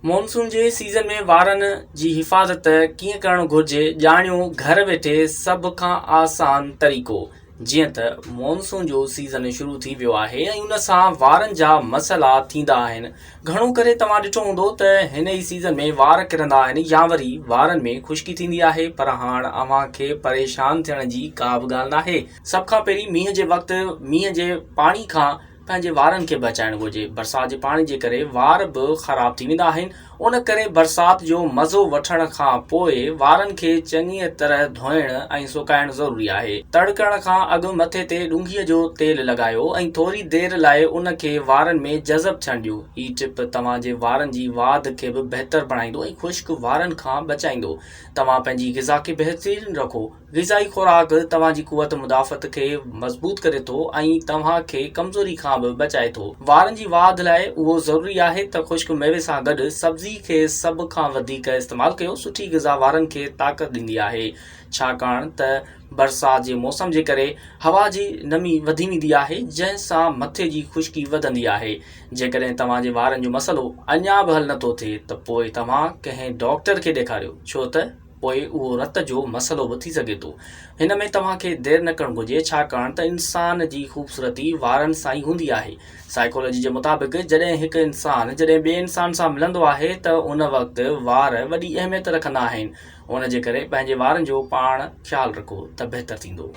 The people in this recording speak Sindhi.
مونسون جي سيزن ۾ وارن جي حفاظت ڪيئن ڪرڻ گهرجي ڄاڻيو گهر ويٺي سڀ کان آسان طريقو جيئن ته مونسون جو سيزن شروع ٿي ويو آهي ۽ ان سان وارن جا مسئلا ٿيندا آهن گهڻو ڪري توهان ڏٺو هوندو ته هن ئي سيزن ۾ وار ڪرندا آهن يا وري وارن ۾ خشڪي ٿيندي آهي پر هاڻ اوهان کي پريشان ٿيڻ جي ڪا به ڳالهه ناهي سڀ کان پهرين مينهن جي وقت مينهن جي پاڻي کان پنهنجي وارن کي بچائڻ گهرجي. برسات جي پاڻي جي ڪري وار به خراب ٿي ويندا آهن، ان ڪري برسات جو مزو وٺڻ کان پوء وارن کي چڱيء طرح ڌوئڻ ۽ سڪائڻ ضروري آهي. تڙ ڪرڻ کان اڳ مٿي تي ڏونگهيء جو تيل لڳايو ۽ ٿوري دير لاء ان کي وارن ۾ جذب ٿيڻ ڏيو. هي ٽپ توهان جي وارن جي واڌ کي به بهتر بڻائيندو ۽ خشڪ وارن کان بچائيندو. توهان پنهنجي غذا کي بهترين رکو. غذائي خوراڪ توهان جي قوت مدافعت کي مضبوط ڪري ٿو ۽ توهان کي ڪمزوري کان به بچائي ٿو. وارن جي واڌ لاء اهو ضروري آهي ته خشڪ ميوي سان گڏ سبزي کي سڀ کان وڌيڪ استعمال ڪيو. سٺي غذا وارن کي طاقت ڏيندي آهي. ڇاڪاڻ ته برسات جي موسم جي ڪري هوا جي نمي وڌي ويندي آهي جنهن سان مٿي جي خشڪي وڌندي آهي. جيڪڏهن توهان جي وارن جو مسئلو اڃا به حل نٿو ٿئي ته پوء توهان ڪنهن ڊاڪٽر کي ڏيکاريو ڇو ته پوء اهو رت جو مسئلو به ٿي سگهي ٿو. هن ۾ توهان کي دير نه ڪرڻ گهرجي ڇاڪاڻ ته انسان جي خوبصورتي وارن سان ئي هوندي آهي. سائيڪالاجي جي مطابق جڏهن هڪ انسان جڏهن ٻئي انسان سان ملندو آهي ته ان وقت وار وڏي اهميت رکندا آهن. ان جي ڪري پنهنجي وارن جو پاڻ خيال رکو ته بهتر ٿيندو.